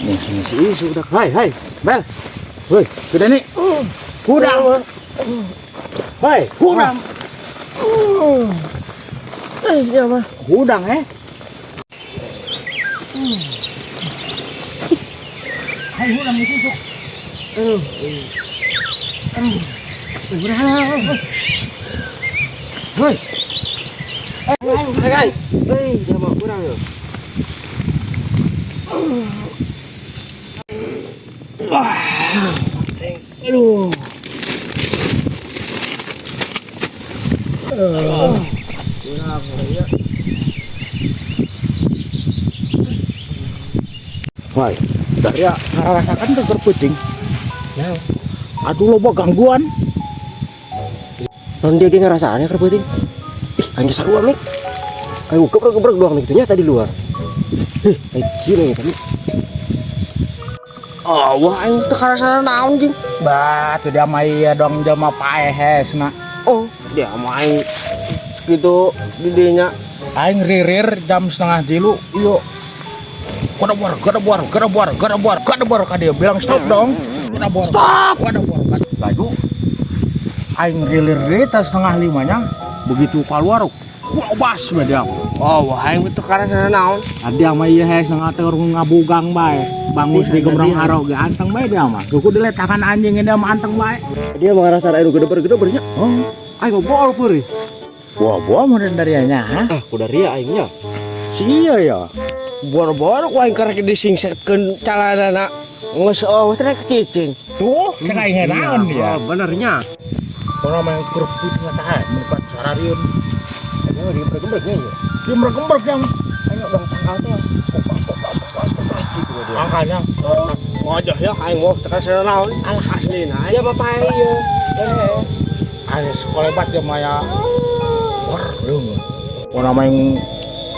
Nih, si isu udah. Hai, hai, Bel. Woi, kuda nih. Kuda. Hai, hudang. Eh, iya mah. Hudang eh. Hai, hudang itu isuk. Aduh. Aduh. Udah. Woi, Hai, hai. Hei, dia mah kurang ya. Aduh. Kurang ya. Woi, dari ya ngerasakan tuh terputing. Ya. Aduh loba gangguan. Non dia ge ngerasaannya keur peuting. Ih, aing geus sarua mik. Aing gebrek-gebrek doang gitu nya tadi luar. Heh, aing kieu nih tadi. Oh, wah aing teu karasana naon jeung. Bah, tuh dia mah iya dong jelema paehesna. Oh, dia mah aing segitu gedenya. Aing ririr jam 2.30, iyo. Kedebor, kedebor, kedebor, kedebor, kedebor ka dia bilang stop dong. Kedebor. Stop! Kedebor. Laju. Aing rilir deui teh 4.30-nya, begitu keluar, wah bas we dia. Oh, wah aing teu karasana naon. Dia mah ieu hese ngateur ngabugang bae. Bangus di gembrong haro ge anteng bae dia mah. Kuku diletakan anjing dia mah anteng bae. Dia mah ngarasana aing gedeber-gedebernya. Oh, Aing mah bol peurih. buah-buah mun dari nya, ha? Ah, kuda ria aingnya. Si iya ya. Boro-boro ku aing karek disingsetkeun calanana. Geus oh teh cicing. Tuh, cek aing naon dia. Oh, benernya. Orang main kerupuk ngata muka sarariun. Ayo dia bergembrek-nya ya. Dia mergembrek yang Ayo dong tanggal teh. Kopas kopas kopas kopas gitu dia. angkanya. Ngojah ya aing mau tekan sana naon. Alah aslina. Ya bapak ieu. Eh. Aing sekolah dia maya. Wah, lu. Orang main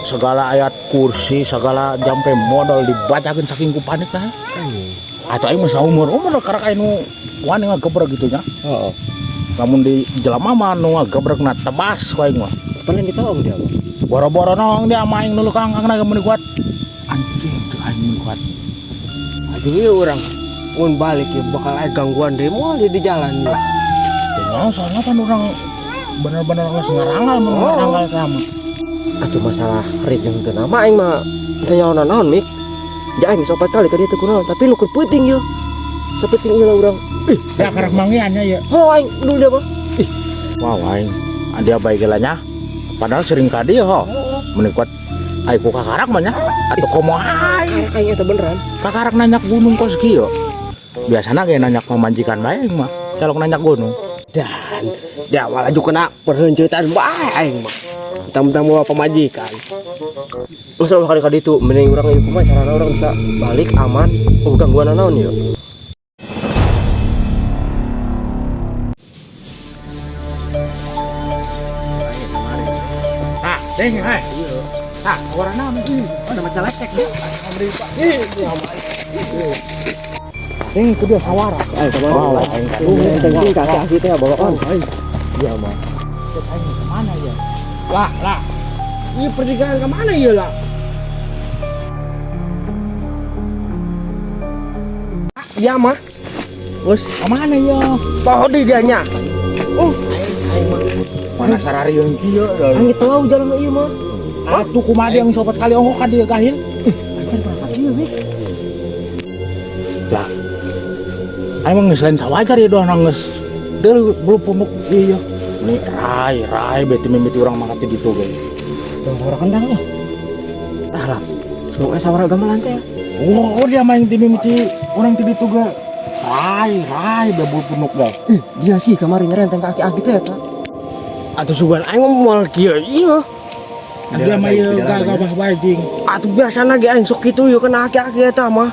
segala ayat kursi, segala jampe modal dibacakeun saking ku panik lah. Atau aing mah saumur umur karak aing nu wani ngagebrek gitu nya. Heeh. Lamun di jelema mah nu ngagebrek na tebas ku aing mah. Paling ditolong dia mah. Boro-boro nong dia mah aing nu kang kang meni kuat. Anjing tuh aing meni kuat. Aduh ya orang mun balik ya bakal aya gangguan deui moal di jalan ya. Ya soalnya kan orang bener-bener geus ngarangal mun ngarangal teh mah. Atuh masalah rit jeung teu nama aing mah teu nyaho naon mik. Ja aing geus 4 kali ka dieu teu kunaon tapi nu keur peuting ieu. Sapeuting ieu lah urang. Ih, Ya karek manggiannya ya. oh aing dulu dia mah. Ih, Wah, aing dia bae nya. Padahal sering ka dieu ho. Meni kuat aing ku kakarak mah nya. Atuh komo aing karak aing eta beneran. kakarak nanyak gunung kos kieu. Biasana ge nanyak pamajikan bae aing mah. Calok nanyak gunung. Dan dia malah juga kena perheunceutan bae aing mah. Mentang-mentang bawa pamajikan. Masa ulah kali itu mending urang ieu kumaha carana urang bisa balik aman, oh gangguan naon ieu. Ah, deng hai. Ah, warna naon ieu? Ada masalah cek ya. Deng ku dia sawara. Ayo kemana? Oh, aing ka. Tengking kaki asli teh bawa kan. Iya mah. Aing kemana ya? Lah, lah. Ini pertigaan kemana ya lah? Iya mah. Bos, Kemana ya? poho di dianya. Oh, Mana sararieun kieu? aing tahu jalan ieu mah. Atuh kumaha yang sobat kali ongkok ka dieu kahil? Aing pernah ka dieu, Mik. Lah. Aing mah geus lain sawajar ya doh geus deul bulu punduk ieu. Ini rai rai beti mimiti urang mangkat di ditu ge. Dong suara kendang ya. Ah lah. Dong sawara gamelan teh. Oh, dia main di mimiti urang ti ditu ge. Rai rai be bulu punduk ge. Ih, dia sih kemarin nyerenteng kaki aki teh eta. Atuh sugan aing mah moal kieu ieu. Dia mah ieu gagabah bae jing. Atuh biasana ge aing sok kitu ieu kena aki-aki eta mah.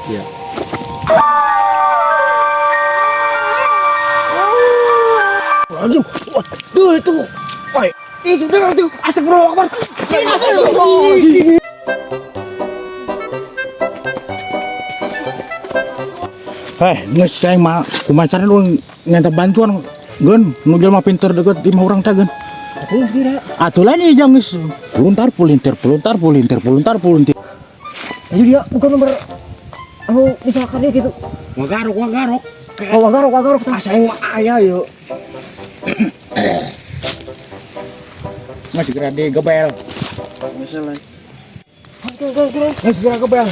Iya. Anjing. Waduh itu. Oi, itu dia itu. Astagfirullah. Astagfirullah. Hei, geus aing mah kumaha carana urang minta bantuan Geun, nu jelema pinter deket imah urang teh geun. Atuh geus geura. Atuh lain ieu jang geus puluntar pulintir puluntar pulintir puluntar pulintir. Ayo dia bukan nomor anu misalkan dia gitu. Wagarok wagarok. Oh, wagarok wagarok tah. Asa aing mah aya yeuh. Mah segera digebel. Geus segera gebel.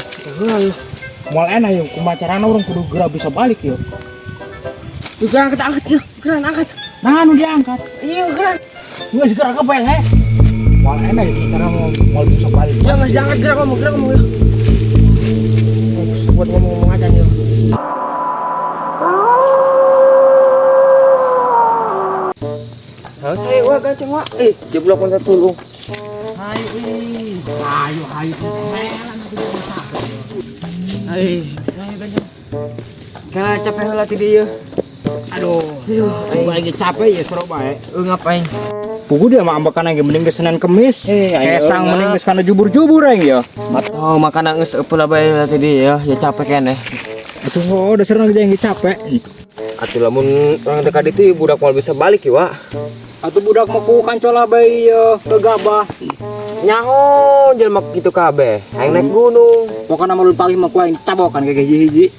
Moal enak yeuh, kumaha carana urang kudu geura bisa balik yeuh. Geura angkat angkat yeuh, geura angkat. Nah, nu diangkat. Iya, geura. Geus segera gebel he. Moal enak yeuh cara mau moal bisa balik. Ya geus diangkat geura ngomong, geura ngomong yeuh. Buat ngomong-ngomong aja nih. Harus saya wah gaceng wah. Eh, dia belum kontak tulung. Hayu ih. Hayu hayu. Eh, saya gaceng. Karena capek heula ti dieu. Aduh, Aduh, aing lagi capek ya seru bae. Ngapain? Pugu dia mah ambekan aing mending geus Senin Kemis. Eh, aing Kesang eungap. mending geus kana jubur-jubur aing ya. Atau makanan geus eupeul bae lah ti dieu ya, ya capek keneh. Atuh oh dasarna ge aing capek. Atuh lamun urang teh ka ditu ieu budak moal bisa balik ieu, Wak. Atuh budak mah ku kancola bae ieu gegabah. Nyaho jelema kitu kabeh. Aing naik gunung. Pokona mah lun pagi mah ku aing cabokan ge hiji-hiji.